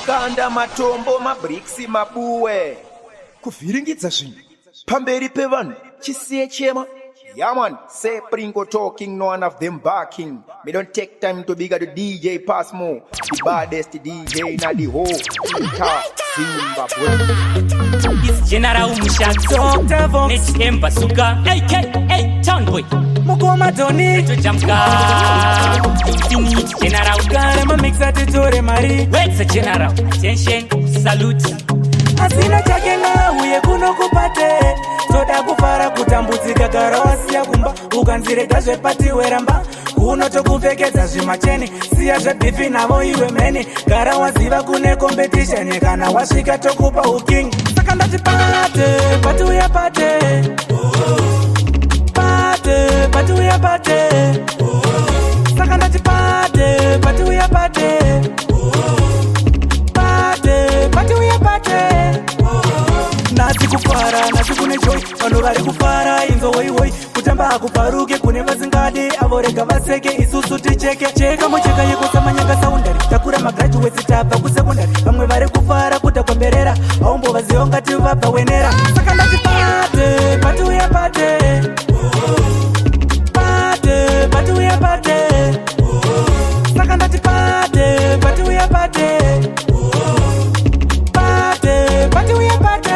Kukanda matombo, mabricks, mabuwe, kuvhiringidza zvinhu pamberi pevanhu, chisiye chema. Yeah man, say Pringo talking, no one of them barking. Me don't take time to bigger the DJ Passmo, the baddest DJ na the whole entire Zimbabwe. It's General Mushatso Dr. Vox. Nechemba Suka, aka Town Boy. Mukoma Tony. Tojamka Infinite General. Kare mamixa titore mari. Wait a General. Attention, salute. Asina chake ngauye kuno kupate. Toda kufara kutambudzika gara wasiya kumba. Ukanzirega zvepati weramba. Kuno tokupfekedza zvimacheni. Siya zvebeef navo iwe meni. Gara waziva kune competition. Kana wasvika tokupa uking. Saka ndati party, party uya party. Party, party uya party. Saka ndati party, party uya party. Party, party uya party. Nhasi kufara, nhasi kune joy, vanhu vari kufara inzo hoi hoi, kutamba hakuparuke kune vasingadi avo rega vaseke, isusu ticheke cheka mucheka yekusamanyanga saundari takura magraduates tabva kusekondari, vamwe vari kufara kutakomberera aumbovaziva ngati vabva wenera. Saka ndati party, party uya party. Party, party uya party. Saka ndati party, party uya party. Party, party uya party.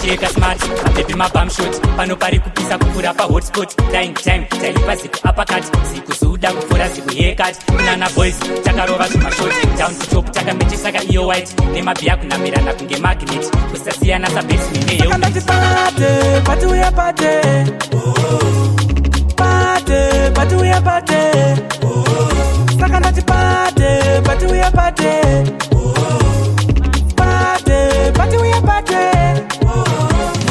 Cheka smart, mapepi mabamshot, pano pari kupisa kupfuura pahotspot. Dying time, tairipa ziku uppercut, ziku zuda kupfuura ziku haircut. Kunana boys, takarova zvimashot, down to top, takamechisaka iyo white. Nemabhiya kunamirana kunge magnet, kusasiyana sabesman Saka ndati party, party uya party. Party, party uya party. Saka ndati party, party uya party. Party, party uya party.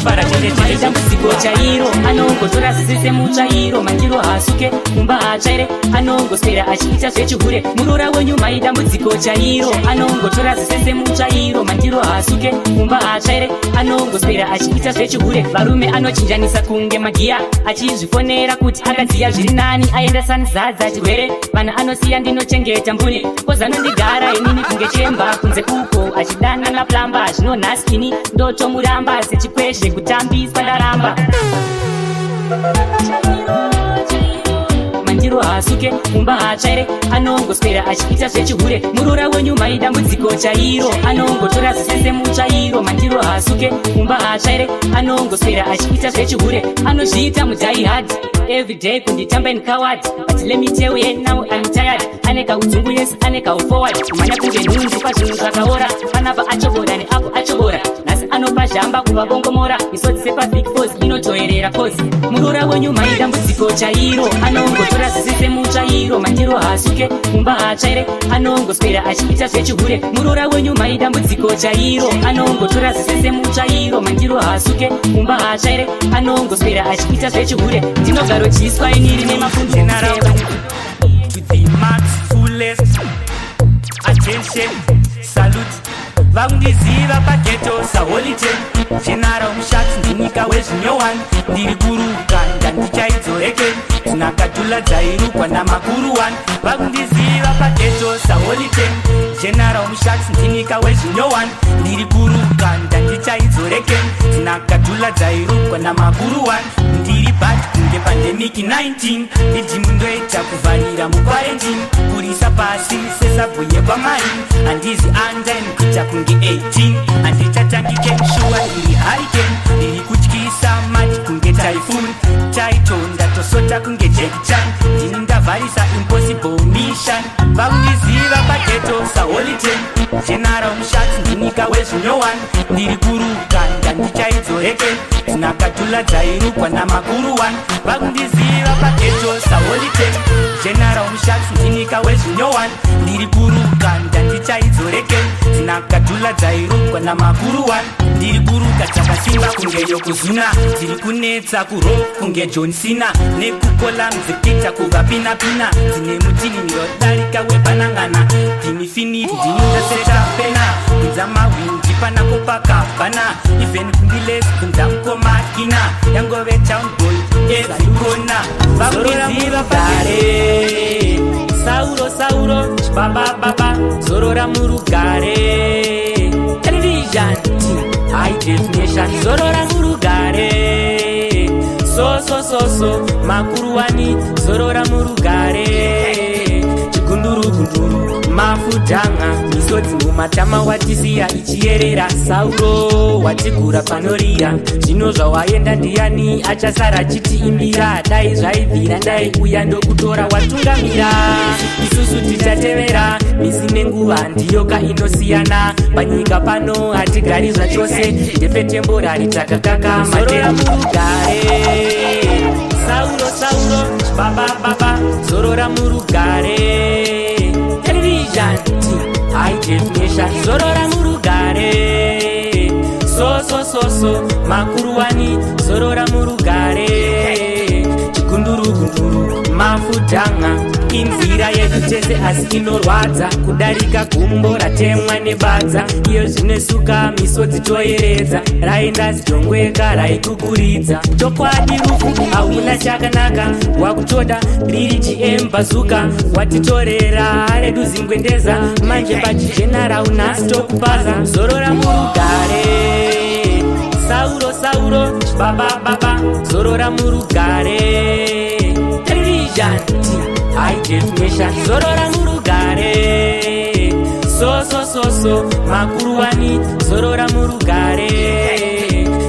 Para chete chete, dambudziko chairo anongotora zese semutsvairo, mandiro haasuke, mumba haatsvaire, anongoswera achiita zvechihure. Muroora wenyu mai dambudziko chairo anongotora zese semutsvairo, mandiro haasuke, mumba haatsvaire, anongoswera achiita zvechihure. Varume anochinjanisa kunge magiya, achizvifonera kuti akadziya zviri nani, aenda sanizadza chirwere. Vanhu anosiya ndinochengeta mbune, kozanondigara inini kunge chemba, kunze kuko achidana naplumber. Zvino nhasi ini ndotomuramba sechikweshe, kutambiswa ndaramba. Mandiro haasuke, mumba haatsvaire, anongoswera achiita zvechihure. Muroora wenyu mai dambudziko chairo anongotora zvese semutsvairo, mandiro haasuke, mumba haatsvaire, anongoswera achiita zvechihure. Anozviita mudiehard, everyday kunditamba in coward, but let me tell you now, I'm tired. Ane kaudzungu, yes, ane kauforward, kumhanya kunge nhunzi pazvinhu zvakaora. Panapa achobora neapo achobora, nhasi anopa zhamba kuvabongomora, misodzi sepavic Falls inotoerera kozi. Muroora wenyu mai dambudziko chairo anongotora zvese semutsvairo, mandiro haasuke, mumba haatsvaire, anongoswera achiita zvechihure. Muroora wenyu mai dambudziko chairo anongotora zvese semutsvairo, mandiro haasuke, mumba haatsvaire, anongoswera achiita zvechihure. Ndinogarodyiswa iniri nemapundu. General to the max fullest. Attention, salute. Vakundiziva paghetto saHoly Ten. General Mushatsi, ndinyika wezvinyowani, ndiri kuruka ndandichaidzoreke dzinakadhula dzairukwa namakuru 1. Vakundiziva paghetto saHoly Ten. General Mushatsi, ndinyika wezvinyowani, ndiri kuruka ndandichaidzoreke dzinakadhula dzairukwa namakuru 1. Ndiri bad kunge pandemic 19, ndidhimundoita kuvharira muquarantine, kurisa pasi sesabhuye kwamarini. Handizi under kuita kunge 18, handichatangike shuwa, ndiri hurricane, ndiri kutyisa mati kunge typhoon. Taito ndatosota kunge Jackie Chan, ndini ndavharisa impossible mission. Vakundiziva paghetto saHoly Ten. General Mushatsi, ndinyika wezvinyowani, ndiri kuruka ndandichaidzoreke dzinakadhula dzairukwa namakuru 1. Vakundiziva paghetto saHoly Ten. General Mushatsi, ndinyika wezvinyowani, ndiri kuruka ndandichaidzoreke dzinakadhula dzairukwa namakuru 1. Ndiri kuruka dzakasimba kunge Yokozuna, ndiri kunetsa kuro kunge John Cena, nekukola mdzipita kuvapinapina, dzine mutinhiro darika wepanangana. Ndini finiti, ndini ndaseta pena kunza mahwindi panako pakabhana, even kundiles kunza mukomakina, yangove town boy every corner. Vakundiziva pagare. Sauro, Sauro. Baba baba, zorora murugare. Television, high definition, zorora murugare. So so so so, makuruwani, zorora murugare. Chigunduru gunduru, mafudhanga, misodzi mumatama watisiya ichiyerera. Sauro watigura panorira, zvino zvawaenda ndiani achasara achitiimbira? Dai zvaibvira ndaiuya ndokutora watungamira, isusu tichatevera. Misi nenguva ndiyoka inosiyana, panyika pano hatigari zvachose, ndepetemporary, takakaka madera murugare. Sauro Sauro, baba baba, zorora murugare. Television, high definition, zorora murugare. So so so so, makuruwani, zorora murugare. Chigunduru gunduru, mafudhanga, inzira yedu tese asi inorwadza kudarika gumbo ratemwa nebadza. Iyo zvinosuka misodzi toyeredza, raenda zijongweka raikukuridza. Chokwadi rufu hauna chakanaka, wakutoda riri GM bazooka. Watitorera redu zingwendeza, manje pachigeneral nhasi tokupaza. Zorora murugare. Sauro Sauro, baba baba, zorora murugare. Television, high definition, zorora murugare. So so so so, makuruwani, zorora murugare.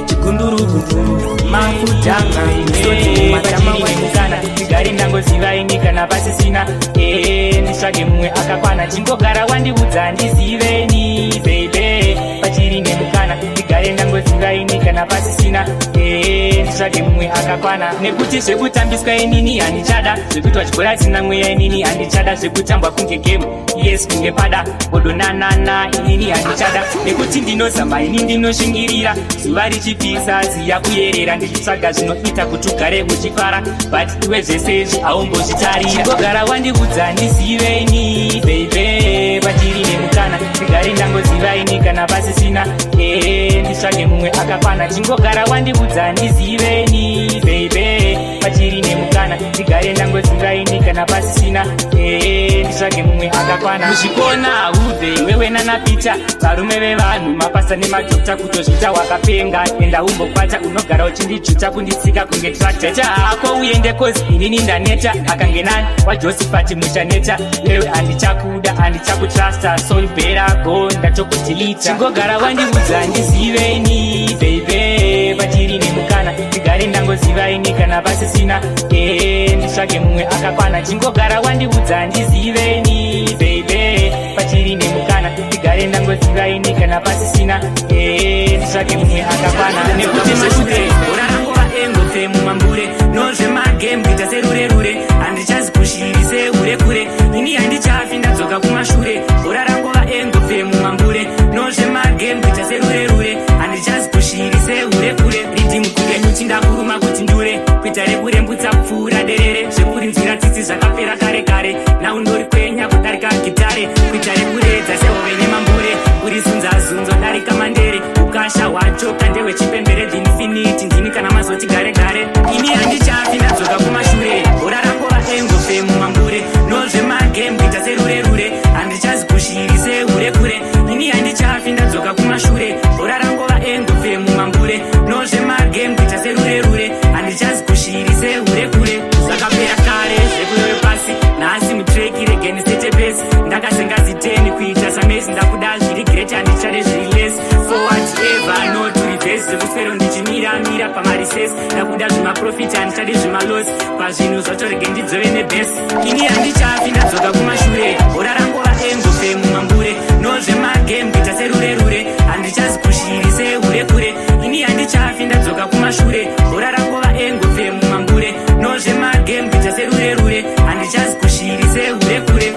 Chigunduru gunduru, mafudhanga, misodzi mumatama. Mukana ndigari ndangoziva ini kana pasisina, ee, nditsvage mumwe akakwana. Chingogara wandiudza ndiziveni, baby, pachiri nemukana. Ndigare ndangoziva ini kana pasisina, ee, nditsvage mumwe akakwana. Nekuti zvekutambiswa inini handichada, zvekuitwa chikora sina mweya inini handichada, zvekutambwa kunge game, yes, kunge pada bodonanana inini handichada. Nekuti ndinozama ini, ndinoshingirira, zuva richipisa ziya kuyerera, ndichitsvaga zvinoita kuti ugare uchifara, but iwe zvese izvi haumbozvitarira. Chingogara wandiudza ndiziveni, baby, pachiri nemukana. Ndigare ndangoziva ini kana pasisina, ee, nditsvage mumwe akakwana. Chingogara wandiudza ndiziveni, baby, pachiri nemukana. Ndigare ndangoziva ini kana pasisina, ee, nditsvage mumwe akakwana. Muzvikona haubve iwewe nanaPita, varume vevanhu, mapasa nemadhokta, kutozvita wakapenga. Enda umbokwata, unogara uchindijuta, kunditsika kunge tractor. Ita hako uende, 'cause inini ndaneta. Akange nani waJosifati muchaneta. Wewe handichakuda, handichakutrusta, so you better go, ndatokudhilita. Chingogara wandiudza ndiziveni, baby, pachiri nemukana. Ndigare ndangoziva ini kana pasisina, ee, nditsvage mumwe akakwana. Chingogara wandiudza ndiziveni, baby, pachiri nemukana. Ndigare ndangoziva ini kana pasisina, ee, nditsvage mumwe akakwana. Nekuti mashure urarangova engofe mumambure, nozvemagame kuita serure rure, handichazi kushiri sehure kure. Ini handichafi ndadzoka kumashure. Urarangova engofe mumambure, nozvemagame kuita serure rure, handichazi kushiri sehure kure. Riddim kunge nyuchi, ndakuruma kuti ndure, kuita rekurembutsa kupfuura derere. Zvekurinzwira tsitsi zvakapera kare kare, nhau ndori kwenya kudarika gitare, kuita rekuredza sehove nemambure, kurizunzazunza darika mandere. Ukasha hwacho kandehwechipembere, infinity ndini kana mazoti gare gare. Ini handichafi ndadzoka kumashure. Bhora rangova engofe mumambure, nozvemagame kuita serure rure, handichazi kushiri sehure kure. Ini handichafi ndadzoka kumashure. Bhora rangova engofe mumambure, nozvemagame kuita serure rure, handichazi kushiri sehure kure. Zvakapera kare zvekuyoyo pasi, nhasi mutrack regeni setepesi. Ndakasenga ziteni kuita saMessi, ndakuda zviri great, handichade zviri less. Forward ever, no to reverse, zvekuswero ndichimiramira pamarecess. Ndakuda zvemaprofit, handichadi zvemaloss. Pazvinhu zvacho rege ndidzove nebhesi. Ini handichafi ndadzoka kumashure. Bhora rangova engofe mumambure, nozvemagame kuita serure rure, handichazi kushiri sehure kure. Ini handichafi ndadzoka kumashure. Bhora rangova engofe mumambure, nozvemagame kuita serure rure, handichazi kushiri sehure kure.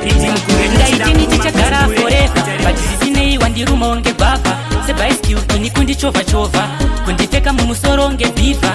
Ndaitini tichagara forever, but zvisinei wandiruma ngegwavha sebhaisikiu, ini kundichovha-chovha, kundipfeka mumusoro ngebhivha.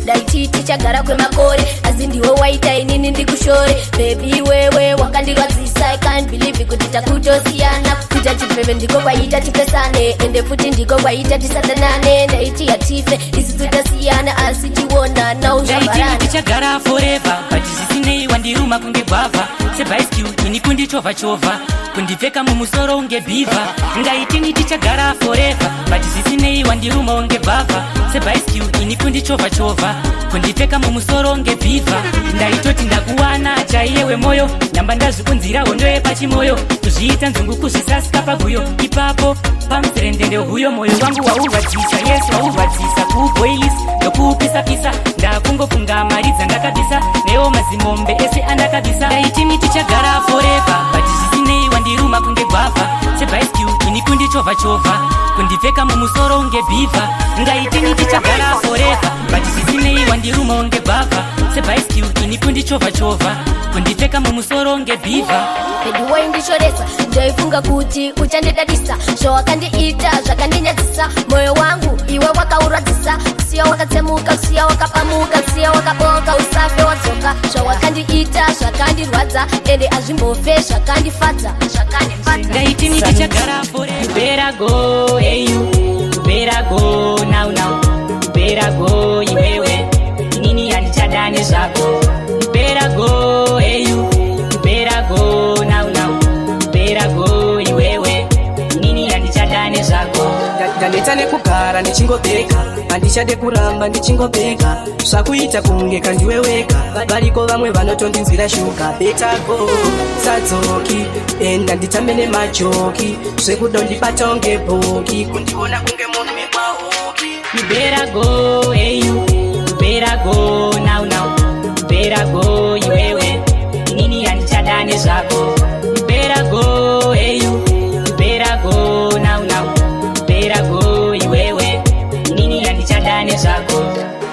Ndaiti tichagara kwemakore, asi ndiwe waita inini ndikushore. Baby, wewe wakandirwadzisa. I can't believe kuti takutosiyana. Kuita chipfeve ndiko kwaita tipesane, ende futi ndiko kwaita tisadanane. Ndaiti hatife isusu tasiyana, asi chiona Ndaitini nauzvavarana. tichagara forever, but zvisinei wandiruma kunge gwavha, sebhaisikiu ini kundichovha-chovha, kundipfeka mumusoro unge bhivha. Ndaitini tichagara forever, but zvisinei wandiruma unge gwavha, sebhaisikiu ini kundichovha-chovha, kundipfeka mumusoro unge bhivha. Ndaitoti ndakuwana chaiye wemoyo, nyamba ndazvikunzira hondo yepachimoyo, kuzviita nzungu, kuzvisasika paguyo ipapo pamuserendende huyo. Moyo wangu waurwadzisa, yes, waurwadzisa, kuubhoilisa ndokuupisa-pisa. Ndakungofunga mari dzandakabisa newo mazimombe ese andakabisa. Ndaitini tichagara forever, but zvisinei wandiruma kunge gwavha, sebhaisikiu ini kundichovha-chovha, kundipfeka mumusoro unge bhivha. Ndaitini tichagara forever, but zvisinei wandiruma unge gwavha, sebhaisikiu ini kundichovha-chovha, kundipfeka mumusoro unge bhivha. Baby, waindishoresa, ndaifunga kuti uchandidadisa. Zvawakandiita zvakandinyadzisa. Moyo wangu iwe wakaurwadzisa, kusiya wakatsemuka, kusiya wakapamuka, kusiya wakaboka. Usafe wadzoka. Zvawakandiita zvakandirwadza, ende hazvimbofe zvakandifadza, zvakandifadza. Ndaitini tichagara forever. Better go, hey you. Better go now now. Better go iwewe, inini handichada nezvako. Better go, hey you. Better go now now. Better go iwewe, inini handichada nezvako. Ndaneta nekugara ndichingobheka, handichade kuramba ndichingobheka. Zvakuita kunge kandiwe wega, variko vamwe vanotondinzwira shuga. Better go, sadzoki, enda nditambe nemajoki. Zvekudondibata unge bhoki, kundiona kunge munhu wekwahoki. You better go, hey you. You better go now now. You better go iwewe, inini handichada nezvako. You better go, hey you. You better go now now. You better go iwewe, inini handichada nezvako.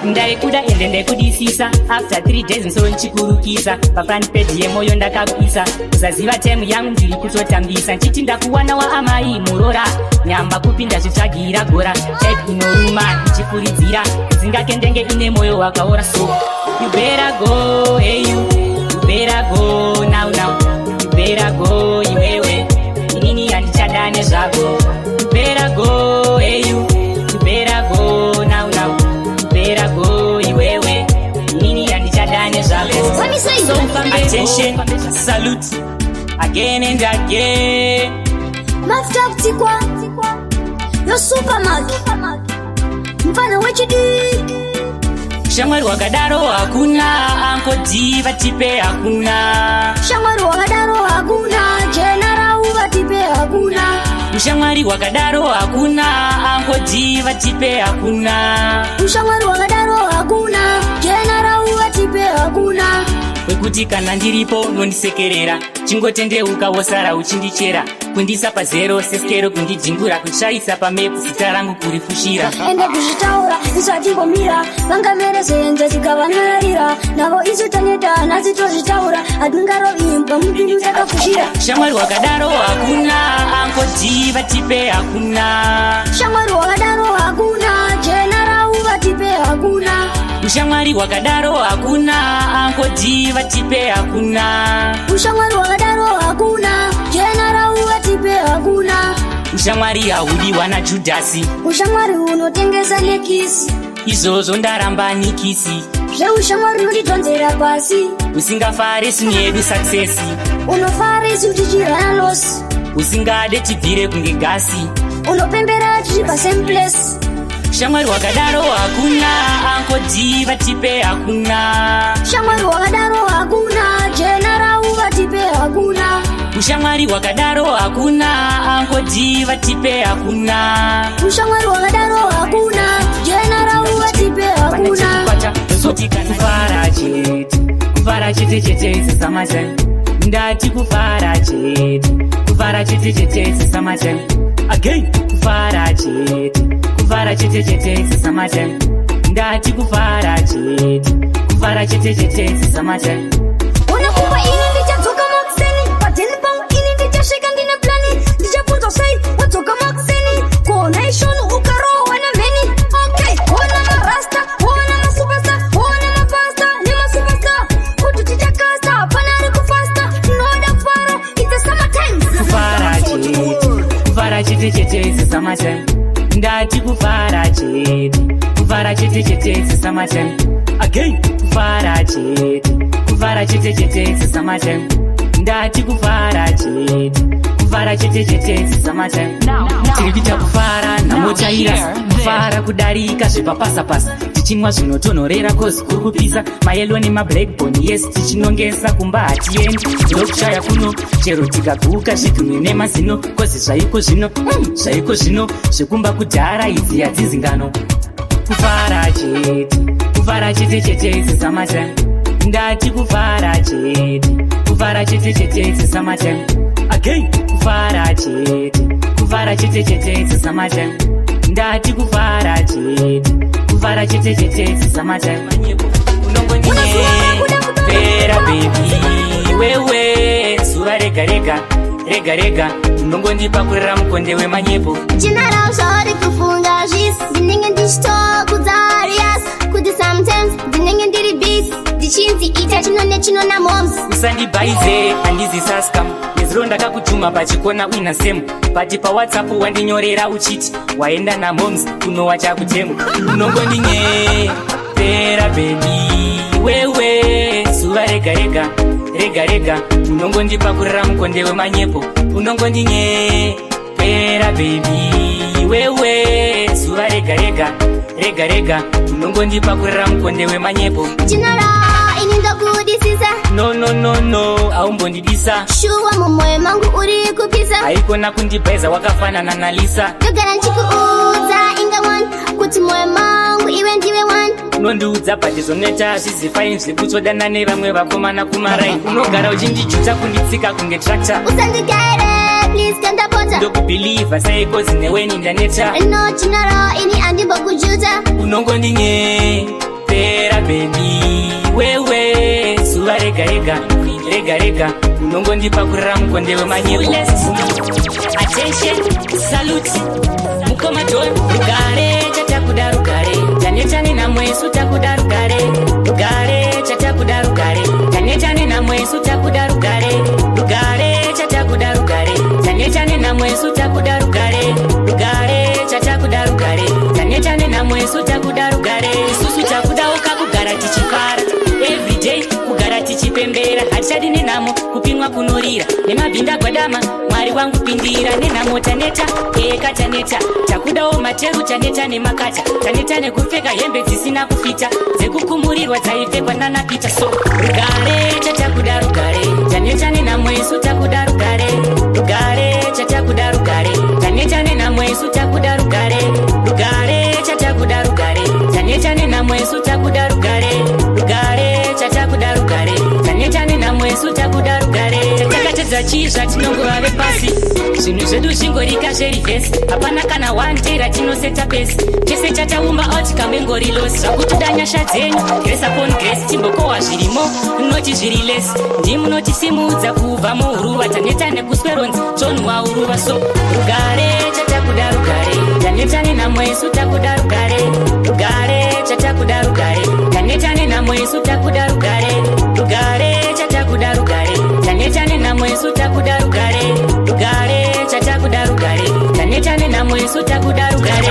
Ndaikuda ende ndaikudisisa, after 3 days musoro ndichikurukisa. Pafront page yemoyo ndakakuisa, usaziva time yangu ndiri kutotambisa. Nchiti ndakuwana waamai murora, nyamba kupinda zvitsvagira gora. Type inoruma ichifuridzira, singakendenge ine moyo wakaora. So you better go, hey you. You better go now now. You better go iwewe, inini handichada nezvako. You better go, hey you. You better go now now. You better go iwewe, inini handichada nezvako. Let me say. So attention, salute again and again. Mafuta kutsikwa yo supermarket, mfana wechidiki. Shamwari wakadaro hakuna, Uncle D vatipe hakuna. Shamwari wakadaro hakuna, General vatipe hakuna. Ushamwari wakadaro hakuna, Uncle D vatipe hakuna. Ushamwari wakadaro hakuna, General vatipe hakuna. Wekuti kana ndiripo unondisekerera, chingotendeuka wosara uchindichera, kundisa pazero sesikero, kundijingura, kutsvaisa pamepu, zita rangu kurifushira. Ende kuzvitaura isu hatimbomira, vangamerezenza tikavanarira navo. Isu taneta nhasi tozvitaura, hatingarovimbwa mupindu takafushira. Shamwari wakadaro hakuna, Uncle D vatipe hakuna. Shamwari wakadaro hakuna, General vatipe hakuna. Ushamwari wakadaro hakuna, Uncle D vatipe hakuna. Ushamwari wakadaro hakuna, General vatipe hakuna. Ushamwari haudiwa naJudhasi. Ushamwari hunotengesa nekisi. Izvozvo ndaramba nikisi. Zveushamwari unotidhonzera pasi. Usingafari yedu success. Unofara isu tichirana loss. Usingade tibvire kunge gasi. Unopembera tiri pasame place. Shamwari wakadaro hakuna, Uncle D vatipe hakuna. Shamwari wakadaro hakuna, General vatipe hakuna. Ushamwari wakadaro hakuna, Uncle D vatipe hakuna. Ushamwari wakadaro hakuna, General vatipe hakuna. Kufara chete, kufara chete chete sesamachai. Ndati kufara chete, kufara chete chete sesamachai. Again, kufara chete, kufara chete chete sesamachai. Ndati kufara chete, kufara chete chete sesamachai. Unakumba ini ndichadzoka makuseni, padheni pangu ini ndichasvika ndine plani. Ndichabvunzwa sei wadzoka makuseni, kuona ishoni ukarohwa namheni. Okay, ona marasta, ona masuperstar, ona mapasta nemasuperstar, kuti tichakasta hapana ari kufasta. Tinoda kufara, it's a summer time. Kufara chete. chete chete, it's summertime. Ndati kufara chete, kufara chete chete, it's summertime. Again, kufara chete, kufara chete chete, it's summertime. Ndati kufara chete, kufara chete chete, it's summertime. Tiri kuita kufara, nhamo chairasa, kufara kudarika zvepapasapasa, tichinwa zvinotonhorera 'cause kuri kupisa, mayellow nemablackbone, yes, tichinongesa kumba hatiendi, ndokushaya kuno chero tikaguka zvidhumwe nemazino, 'cause zvaiko zvino, zvaiko zvino zvekumba kudhara idzi hadzizingano. Kufara chete, kufara chete chete, it's summertime. Ndati kufara chete, kufara chete chete, it's summertime. Again, kufara chete, kufara chete chete, it's summertime. Ndati kufara chete, kufara chete chete, it's summertime. Unongondipera baby wewe, zuva rega rega rega rega unongondipakurira mukonde wemanyepo. Chinara, zvauri kufunga zvisi, ndinenge ndichitokudza rias kuti sometimes ndinenge ndiri busy, ndichinzi ita chino nechino namoms. Usandibhaize, handizi saskam. Nezuro ndakakutuma pachikona uina semu, but paWhatsApp wandinyorera uchiti waenda namoms kunowacha kutemu. Unongondinyepera baby wewe, zuva rega rega rega rega unongondipakurira mukonde wemanyepo. Unongondinyepera baby wewe, zuva rega rega rega rega unongondipakurira mukonde wemanyepo. Chinara, ini ndokudisisa. No, no, no, no, aumbondidisa. Shuwa, mumwoyo mangu uri kupisa. Haikona kundibhaiza, wakafanana naLisa. Ndogara ndichikuudza inga one kuti mwoyo mangu iwe ndiwe one. Unondiudza, but zvonoita zvizifaini zvekutsodana nevamwe vakomana kumaraini. Unogara uchindijuta, kunditsika kunge tractor. Usandigaire please, kandapota. Ndokubhilivha sei 'cause neweni ndaneta? No, Chinara, ini andimbokujuta. Unongondinyepera baby wewe, zuva rega rega rega rega unongondipakurira mukonde wemanyepo. Attention, salute, mukoma John. Rugare chatakuda, rugare tanetane namwesu, takuda rugare. Rugare chatakuda, rugare tanetane namwesu, takuda rugare. Rugare chatakuda, rugare tanetane namwesu, takuda rugare. Rugare chatakuda, rugare tanetane namwesu, takuda rugare. Isusu takudauka kugara tichifara everyday, kugara tichipembera. Hatichadi nenhamo, kupimwa kunorira nemabvinda gwadama. Mwari wangu pindira, nenhamo taneta, eka taneta, takudawo materu. Taneta nemakata, taneta nekupfeka hembe dzisina kufita, dzekukumurirwa dzaipfekwa nanaPita. So rugare chatakuda, rugare taneta nenhamo isu, takuda rugare. Rugare chatakuda, rugare taneta nenhamo isu, takuda rugare. Rugare chatakuda, rugare taneta nenhamo isu, takuda rugare. Rugare chatakuda, rugare taneta nenhamo isu, takuda rugare. Takatedza chii zvatinongova vepasi? Zvinhu zvedu zvingorika zvereverse, hapana kana one day ratinoseta pace. Chese chataumba outcome ingori loss. Zvakutoda nyasha dzenyu, grace upon grace, timbokohwa zvirimo noti zviri less. Ndimunotisimudza kubva muuruva, taneta nekusweronzi tonwa uruva. So rugare chatakuda, rugare taneta nenhamo isu, takuda rugare. Rugare chatakuda, rugare taneta nenhamo isu, takuda rugare. Rugare chatakuda, rugare taneta nenhamo isu, takuda rugare. Rugare chatakuda, rugare taneta nenhamo isu, takuda rugare.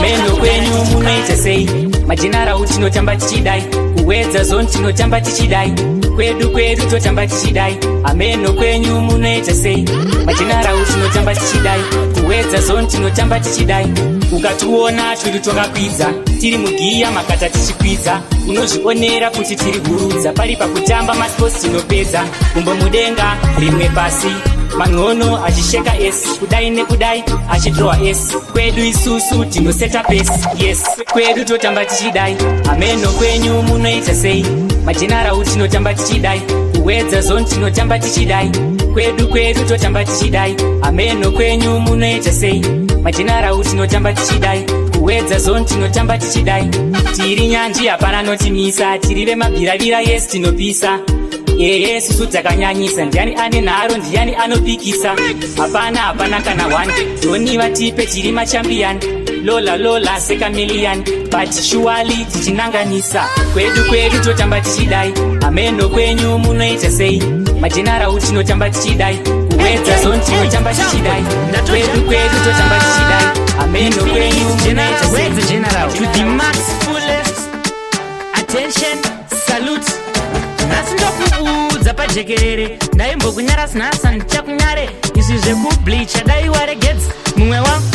Meno kwenyu munoita sei? Majenarau tinotamba tichidai, kuwedza zone tinotamba tichidai, kwedu kwedu totamba tichidai. Ameno kwenyu munoita sei? Majenarau tinotamba tichidai, kuwedza zone tinotamba tichidai. Ukationa turi twakakwidza, tiri mugiya makata tichikwidza, unozvionera kuti tiri hurudza. Pari pakutamba masports tinopedza, gumbo mudenga rimwe pasi, mangono achisheka s kudai nekudai, achidrowa s. Kwedu isusu tinoseta pace, yes, kwedu totamba tichidai. Ameno kwenyu munoita sei? Majenarau tinotamba tichidai, kuwedza zone tinotamba tichidai, kwedu kwedu totamba tichidai. Ameno kwenyu munoita sei? Majenarau tinotamba tichidai, kuwedza zone tinotamba tichidai. Tiri nyanzvi, hapana notimisa, tiri vemabviravira, yes, tinopisa. Ehe, susu takanyanyisa. Ndiani ane nharo? Ndiani anopikisa? Hapana, hapana kana one. Dhoni vatipe, tiri machampion, lola lola sekamilian, but surely tichinanganisa. Kwedu kwedu totamba tichidai. Ameno kwenyu munoita sei? Mageneral tinotamba tichidai, kuwedza zone tinotamba tichidai, kwedu kwedu totamba tichidai, ameno kwenyu munoita sei? Where's the general? To the max fullest. Attention, salute. Nhasi ndokuudza pajekerere, ndaimbokunyara, sinhasa ndichakunyare. Izvi zvekubleacha dai waregedza, mumwe wangu,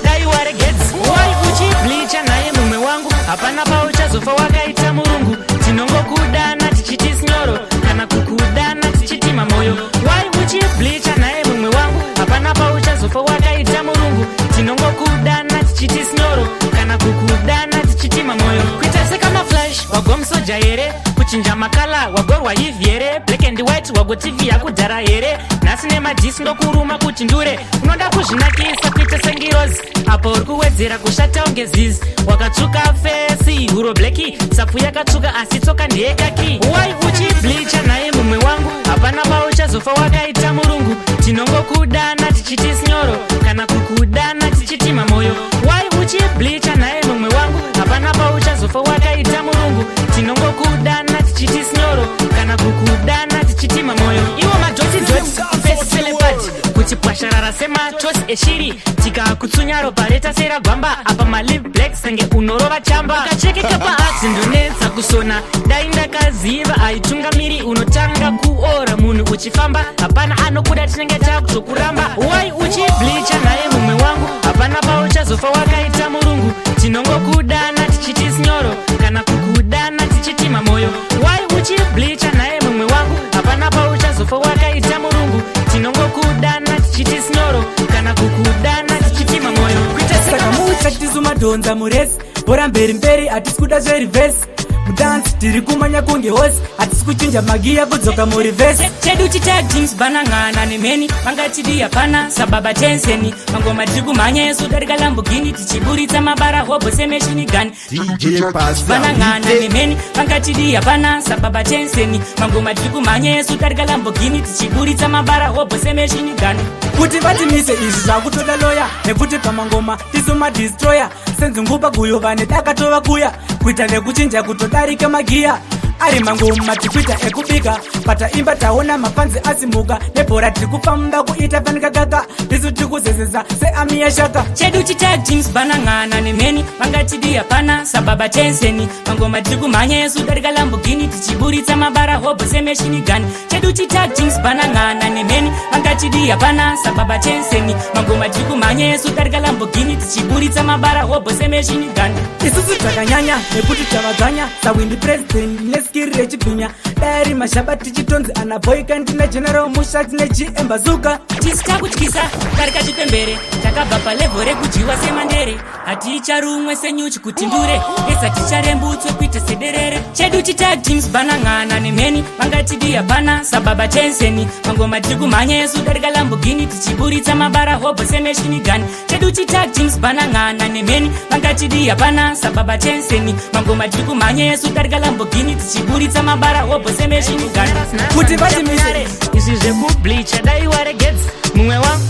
dai waregedza. Wai uchibleacha naye, mumwe wangu? Hapana pauchazofa wakaita murungu. Tinongokudana tichiti sinyoro, kana kukudana tichiti mamoyo. Wai uchibleacha naye, mumwe wangu? Hapana pauchazofa wakaita murungu. Tinongokudana tichiti sinyoro, kana kukudana tichiti mamoyo. Kuita sekamaflash, wagomusoja here? Kuchinja macolour, wagorwa hiv here? Black and white, wagotv yakudhara here? Nhasi nemadhisi ndokuruma kuti ndure. Unoda kuzvinakisa kuita sengirozi, apo uri kuwedzera kushata unge zizi. Wakatsvuka face, huro black, sapfu yakatsvuka, asi tsoka ndeyekaki. Wai uchibleacha naye, mumwe wangu? Hapana pauchazofa wakaita murungu. Tinongokudana tichiti sinyoro, kana kukudana tichiti mamoyo. Wai uchibleacha naye, mumwe wangu? Hapana pauchazofa wakaita murungu. Tinongokudana tichiti sinyoro, kana kukudana tichiti mamoyo. Iwo madoti dot face seleopard, kuti pwasharara sematosi eshiri. Tikakutsunya ropa reta seragwamba, apa malip black senge unorova chamba. Ukachekeka paati ndonetsa kusona. Dai ndakaziva aitungamiri. Unotanga kuora munhu uchifamba, hapana anokuda, tinenge takutokuramba. Wai uchibleacha naye, mumwe wangu? Hapana pauchazofa wakaita murungu. Tinongokudana tichiti sinyoro, kana kukudana tichiti mamoyo. Wai uchibleacha naye, mumwe wangu? Hapana pauchazofa wakaita murungu. Tinongokudana tichiti sinyoro, kana kukudana tichitima moyo. Kuita Saka mucha tisu madhonza muresi, bhora mberi mberi, hatisi kuda zvereverse. Mudance tiri kumanya kunge hosi, hatisi kuchinja magiya kudzoka mureverse. Chedu chitag teams banang'ana nemheni, vangatidi hapana sababa tenseni. Mangoma tiri kumhanya isu darika Lamborghini, tichiburitsa mabara hobho semachine gun. DJ Pastor Vanang'ana Wite. nemheni, vangatidi hapana sababa tenseni. Mangoma tiri kumhanya isu darika Lamborghini, tichiburitsa mabara hobho semachine gun. Kuti vatimise izvi zvakutoda loya, nekuti pamangoma tisu madestroyer. Senzungu paguyo vane dakatova kuya, kuita vekuchinja kutodarika magiya. Ari mangoma tikuita ekubika, pataimba taona mapanzi asimuka. Nebhora tiri kufamba kuita fanikakaka, tisu tiri kuzezesa searmy yashaka. Chedu chitag teams banang'ana nemheni, vangatidi hapana sababa tenseni. Mangoma tiri kumhanya isu darika Lamborghini, tichiburitsa mabara hobho semachine gun. Chedu chitag teams banang'ana nemheni, vangatidi hapana sababa tenseni. Mangoma tiri kumhanya isu darika Lamborghini, tichiburitsa mabara hobho semachine gun. Isusu takanyanya nekuti tavadzvanya sawindi president neskill rechibhinya. Dai mashaba tichitonzi anaboika, ndine General Musha, tine GM Bazooka. Tisi takutyisa darika chipembere, takabva palevel rekudyiwa semandere. Haticharumwe senyuchi kuti ndure esa, ticharembutswe kuita sederere. Chedu chitag teams banang'ana nemheni, vangatidi hapana sababa tenseni. Mangoma tiri kumhanya isu darika Lamborghini, tichiburitsa mabara hobho semachine gun. Chedu chitag teams banang'ana nemheni, vangatidi hapana sababa tenseni. Mangoma tiri kumhanya isu darika Lamborghini, tichiburitsa mabara hobho semachine gun. Kuti vatimise izvi zvekubleacha dai waregedza, mumwe wangu,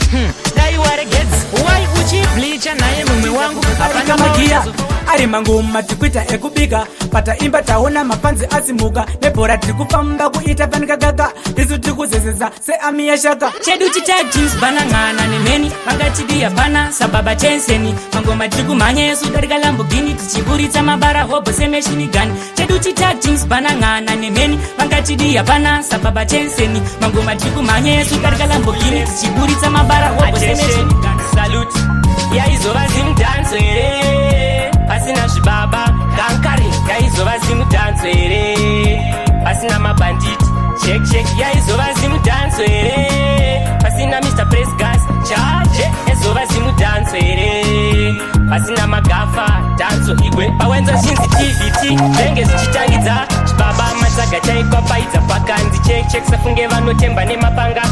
dai waregedza. Wai uchibleacha naye, mumwe wangu? Arika magiya, ari mangoma tikuita ekubika, pataimba taona mapanzi asimuka. Nebhora tiri kufamba kuita fanikakaka, tisu tiri kuzezesa searmy yashaka. Chedu chitag teams banang'ana nemheni, vangatidi hapana sababa tenseni. Mangoma tiri kumhanya isu darika Lamborghini, tichiburitsa mabara hobho semachine gun. Chedu chitag teams banang'ana nemheni, vangatidi hapana sababa tenseni. Mangoma tiri kumhanya isu darika Lamborghini, tichiburitsa mabara hobho semachine gun. Salute. Yaizova zimudhanzo here pasina zvibaba kankari? Yaizova zimudhanzo here pasina mabhanditi? Check check. Yaizova zimudhanzo here pasina Mr Presgas chaje? Yaizova zimudhanzo here pasina magafa dhanzo igwe pawenza zvinzi TVT zvenge zvichitangidza zvibaba matsaga chaikwapaidza pakanzi check check, safunge vanotemba nemapanga,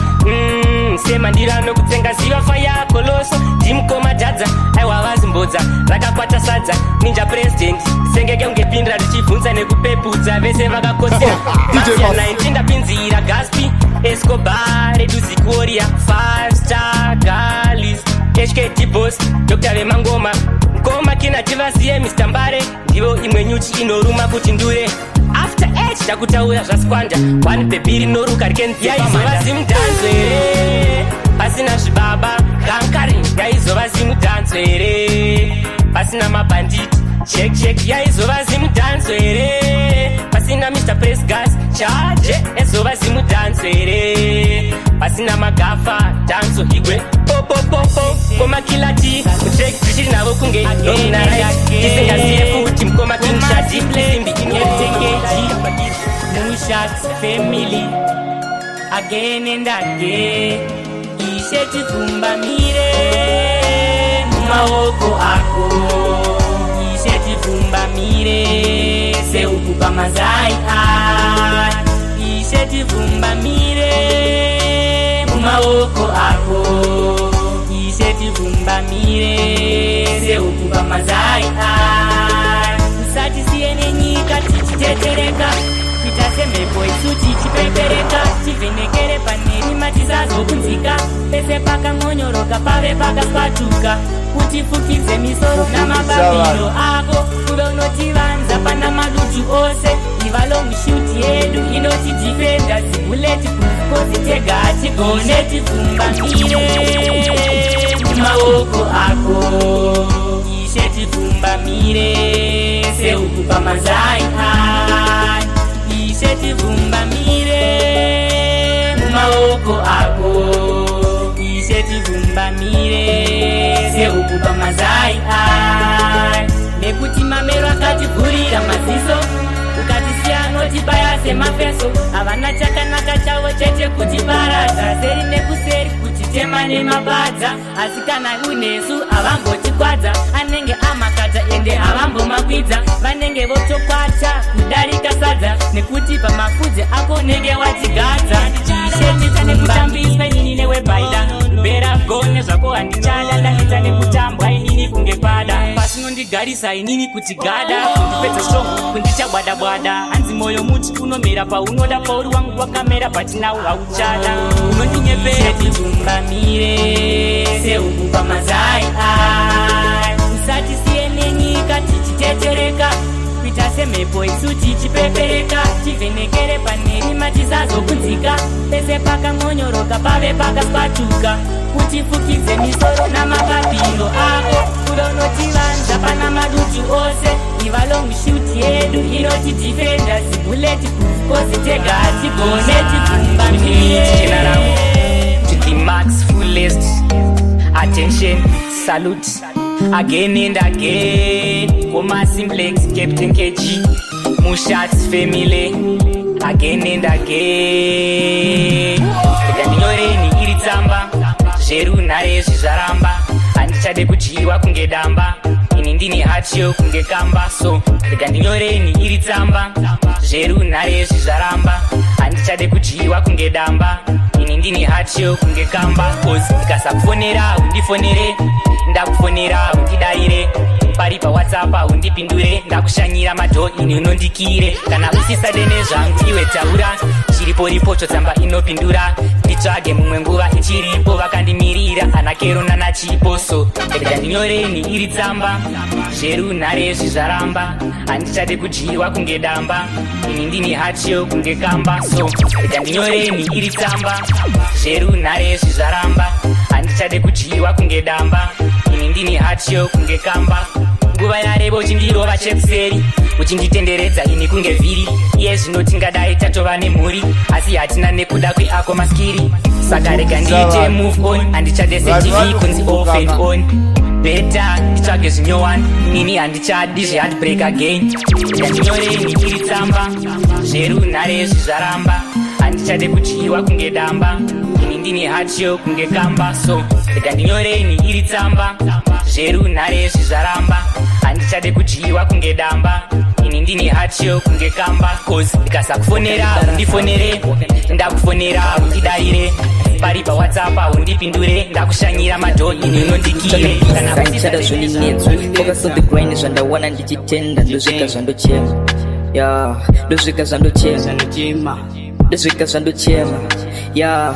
semandiro kutsenga ziva faya koloso ndimukoma dhadza. Aiwa, vazimbodza rakakwata sadza ninja president sengeke ungepindira richibvunza nekupepudza vese vakakotsera. Mafia 19 ndapinzira Gaspi Escobar reduzikuoria 5 star galis HKD boss Dr vemangoma mukoma kina tivaziye Mr Mbare ndivo imwe nyuchi inoruma kuti ndure after h. Takutaura zvaSquanda one baby rinoruka rikenziyaizova Zimdancehall here pasina zvibaba kankari? Yaizova Zimdancehall here pasina mabhanditi? Check, check. Yaizova Zimdancehall here pasina Mr Press Gas chaje? Ezova Zimdancehall here pasina magafa dhanso igwe popopopo komakilati mutrek tichiri navo kunge nomnarit tisingaziye futi mukoma King Shadi simbi inotengeji. Mushat family again and again. Ishe, tivhumbamire mumaoko ako. Ishe, tivhumbamire seuku pamazai ai. Ishe, tivhumbamire mumaoko ako. Ishe, tivhumbamire seuku pamazai ai. Usatisiye nenyika tichitetereka, kuita semhepo isu tichipepereka. Tivhenekere panerima tisazokunzika, pese pakamonyoroka pave pakaswatuka. Utifukidze misoro namababiro ako, kuve unotivanza pana madutu ose. Iva long shoot yedu inotidhifenda, zibullet proof, 'cause tega hatigone. Tivhumbamire mumaoko ako. Ishe, tivhumbamire seuku pamazai ai. Ishe, tivhumbamire mumaoko ako. Ishe, tivhumbamire seuku pamazai ai. Nekuti mamero akativhurira maziso, ukatisiya anotibaya semafeso. Havana chakanaka chavo chete kutiparadza, seri nekuseri kutitema nemapadza. Asi kana unesu havambotikwadza, anenge amakata ende havambomakwidza. Vanenge votokwata kudarika sadza, nekuti pamafudzi ako unenge watigadza. Ishe, nekutambiswa inini newebhaida bera gone zvako handichada. Ndaneta nekutambwa inini kunge pada pasinondigarisa inini kuti gada kundipedza strong kundichabwada-bwada. Hanzi moyo muti unomera paunoda, pauri wangu wakamera, but now hauchada, unondinyepera. Tivhumbamire seuku pamazai ai. Usatisiye nenyika tichitetereka, kuita semhepo isu tichipepereka. Tivhenekere panerima tisazokunzika, pese pakamonyoroka pave pakaswatuka. Utifukidze misoro namapapiro ako, kuve unotivanza pana madutu ose. Iva long shoot yedu inotidhifenda, zibullet proof, 'cause tega hatigone. Tivhumbamire. General to the max fullest. Attention, salute again and again. Koma Simplex, Captain KG, Mushat family again and again. Ndinyoreni iri tsamba, zverunhare zvaramba. Handichade kudyiwa kunge damba, ini ndini hachiyo kunge kamba. So rega ndinyoreni iri tsamba, zverunhare zvaramba. Handichade kudyiwa kunge damba, ini ndini hachiyo kunge kamba. 'Cause ndikasakufonera undifonere, ndakufonera undidaire, pari paWhatsApp undipindure, ndakushanyira madho ini unondikire. Kana usisade nezvangu iwe taura, chiripo tsamba inopindura. Nditsvage mumwe nguva ichiripo, vakandimirira ana Kero nanachipo. So rega ndinyoreni iri tsamba, zverunhare zvaramba. Handichade kudyiwa kunge damba, ini ndini hachiyo kunge kamba. So rega ndinyoreni iri tsamba, zverunhare zvaramba. Handichade kudyiwa kunge damba, ini ndini hachiyo kunge kamba. Nguva yareba uchindirova chekuseri, uchinditenderedza ini kunge vhiri. Iye zvino tingadai tatova nemhuri, asi hatina nekuda kweako maskiri. Saka rega ndiite move on, handichade seTV kunzi off and on. Better nditsvage zvinyowani, inini handichadi zveheartbreak again. Ndinyoreni iri tsamba, zverunhare zvaramba. Handichade kudyiwa kunge damba, ini ndini hachiyo kunge kamba. So rega ndinyoreni iri tsamba, zverunhare zvaramba. Handichade kudyiwa kunge damba, ini ndini hachiyo kunge kamba. 'Cause ndikasakufonera undifonere, ndakufonera undidaire, pari paWhatsApp undipindure, ndakushanyira madho ini unondikire. Kana Handichada zvoninetswe. Focus on the grind, zvandawana ndichitenda. Ndosvika zvandochema ya, ndosvika zvandochema, ndosvika zvandochema ya.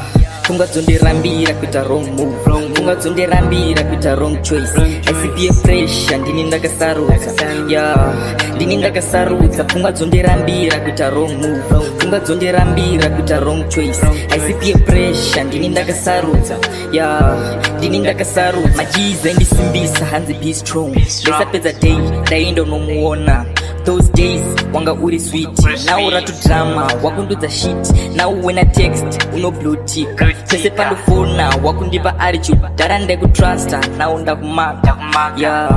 Pfungwa dzondirambira kuita wrong move, pfungwa dzondirambira kuita wrong choice. Haisi peer pressure, ndini ndakasarudza ya, ndini ndakasarudza. Pfungwa dzondirambira kuita wrong move, pfungwa dzondirambira kuita wrong choice. Haisi peer pressure, ndini ndakasarudza ya, ndini ndakasarudza. Majiza indisimbisa, hanzi be strong. Ndaisapedza day ndaienda unomuona. Those days wanga uri sweet, now ratu drama, wakundudza shit. Now when I text unoblutika, pese pandofona wakundipa attitude. Dhara ndaikutrusta, now ndakumaka ya,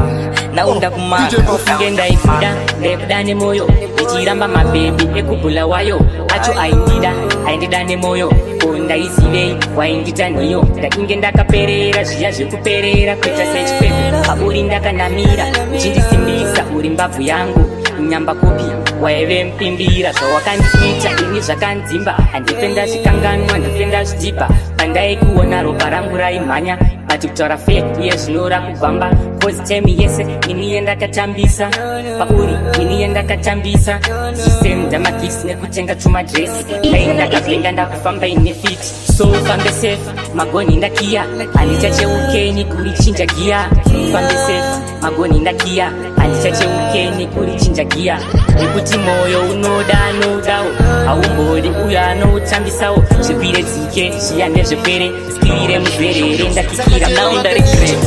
now ndakumaka. Ufunge ndaikuda, ndaikuda nemoyo, ndichiramba mabhebhi ekubhula wayo acho. Aindida, aindida nemoyo, ko ndaizivei waindita nhiyo? Ndainge ndakaperera zviya zvekuperera, kuita sechikwekwe pauri ndakanamira, uchindisimbisa uri mbabvu yangu nyamba kupi waive mupimbira. Zvawakandiita ini zvakanzimba, handife ndazvikanganwa, ndife ndazvidhibha. Pandaikuona ropa rangu raimhanya, but kutaura fe iye zvinora kugwamba, 'cause time yese iniye ndakatambisa pauri, iniye ndakatambisa. Zvisenda magifts nekutenga tumadresi, dai ndakapenga ndakufamba ine fit. So fambe safe, magoni ndakiya, handichacheukeni kurichinja giya. Fambe safe, magoni ndakiya, handichacheukeni kurichinja giya, nekuti moyo unoda anodawo, haumbodi uyo anoutambisawo. Zvikwire dzike zviya ndezvepere, skwire muzerere ndakikira. Now ndaregret.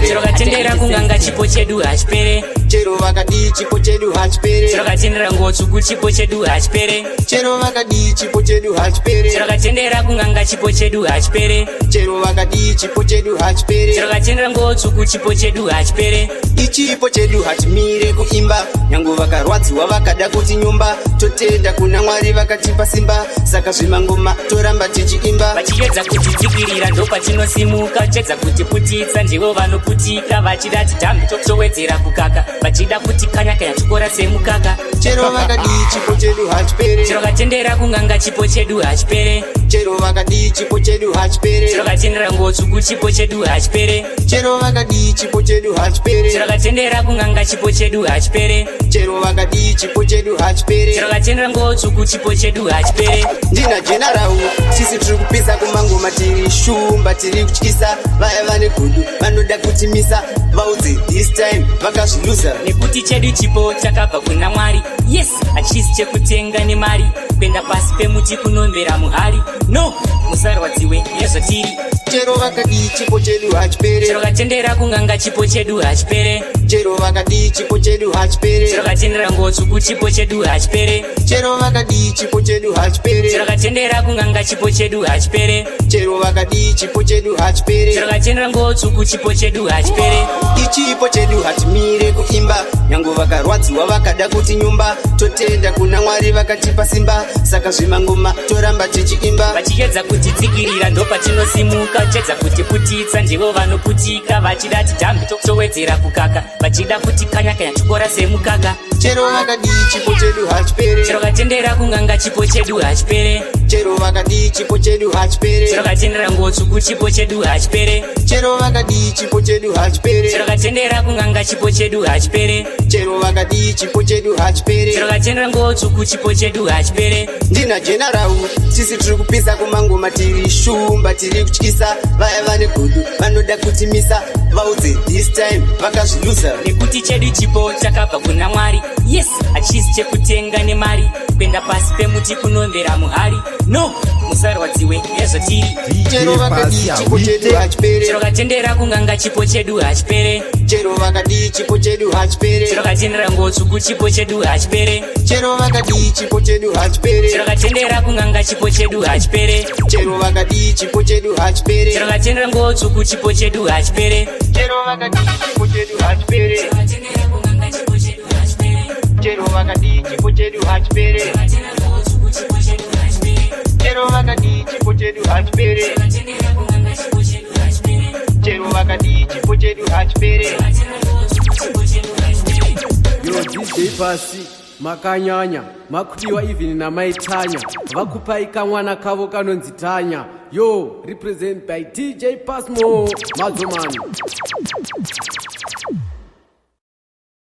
Chero katendera kunganga, chipo chedu hachipere. Chero vakadii, chipo chedu hachipere. Chero katendera nguo tsvuku, chipo chedu hachipere. Chero vakadii, chipo chedu hachipere. Chero katendera kunganga, chipo chedu hachipere. Chero vakadii, chipo chedu hachipere. Chero katendera nguo tsvuku, chipo chedu hachipere. Ichipo chedu hatimire kuimba, nyange vakarwadziwa vakada kuti nyumba. Totenda kuna Mwari vakatipa simba, saka zvimangoma toramba tichiimba. Vachiedza kutitsikirira ndopachinosimuka, chedza kutiputitsa ndivo vanoputika. Vachida tidhambi towedzera kukaka, vachida kuti kanyakanya chikora semukaka. Chero vakadii, chipo chedu hachipere. Chero katendera kunganga, chipo chedu hachipere. Chero vakadii, chipo chedu hachipere. Chero katendera nguo tsvuku, chipo chedu hachipere. Chero vakadii, chipo chedu hachipere. Chero katendera kunganga, chipo chedu hachipere. Chero vakadii, chipo chedu hachipere. Chero katendera nguo tsvuku, chipo chedu hachipere. Ndina General, tisi tiri kupisa kumangoma, tiri shumba, tiri kutyisa vaya vane gudu vanoda kutimisa. Vaudze this time vakazviluza. Nekuti chedu chipo chakabva kuna Mwari, yes, hachisi chekutenga nemari. Kuenda pasi pemuti kunomvera muhari, no, musarwadziwe nezvatiri. Chero vakadii, chipo chedu hachipere. Chero katendera kunganga, chipo chedu hachipere. Chero vakadii, chipo chedu hachipere. Chero katendera nguo tsvuku, chipo chedu hachipere. Chero vakadii, chipo chedu hachipere. Chero katendera kunganga, chipo chedu hachipere. Chero vakadii, chipo chedu hachipere. Chero katendera nguo tsvuku, chipo chedu hachipere. Ichipo chedu hatimire kuimba, nyange vakarwadziwa vakada kuti nyumba. Totenda kuna Mwari vakatipa simba, saka zvimangoma toramba tichiimba. Vachiedza kutitsikirira ndopachinosimuka, chedza kutiputitsa ndivo vanoputika. Vachida tidhambi towedzera kukaka, vachida kuti kanyakanya chikora semukaka. Chero vakadii, chipo chedu hachipere. Chero katendera kunganga, chipo chedu hachipere. Chero vakadii, chipo chedu hachipere. Chero katendera nguo tsvuku, chipo chedu hachipere. Chero vakadii, chipo chedu hachipere. Chero katendera kunganga, chipo chedu hachipere. Chero vakadii, chipo chedu hachipere. Chero katendera nguo tsvuku, chipo chedu hachipere. Ndina General, tisi tiri kupisa kumangoma, tiri shumba, tiri kutyisa vaya vane gudu vanoda kutimisa. Vaudze this time vakazviluza. Nekuti chedu chipo chakabva kuna Mwari, yes, hachisi chekutenga nemari. Kuenda pasi pemuti kunomvera muhari, no, musarwadziwe nezvatiri. Chero vakadii, chipo chedu hachipere. Chero katendera kunganga, chipo chedu hachipere. Chero vakadii, chipo chedu hachipere. Chero katendera nguo tsvuku, chipo chedu hachipere. Chero vakadii, chipo chedu hachipere. Chero katendera kunganga, chipo chedu hachipere. Chero vakadii, chipo chedu hachipere. Chero katendera nguo tsvuku, chipo chedu hachipere. Chero vakadii, chipo chedu hachipere. Chero vakadii, chipo chedu hachipere. Chero vakadii, chipo chedu hachipere. Chero vakadii, chipo chedu hachipere. Yo, DJ Pasi, makanyanya, makudiwa even namaitanya, vakupai kamwana kavo kanonzi Tanya. Yo, represent by DJ Pasmo Mazomani.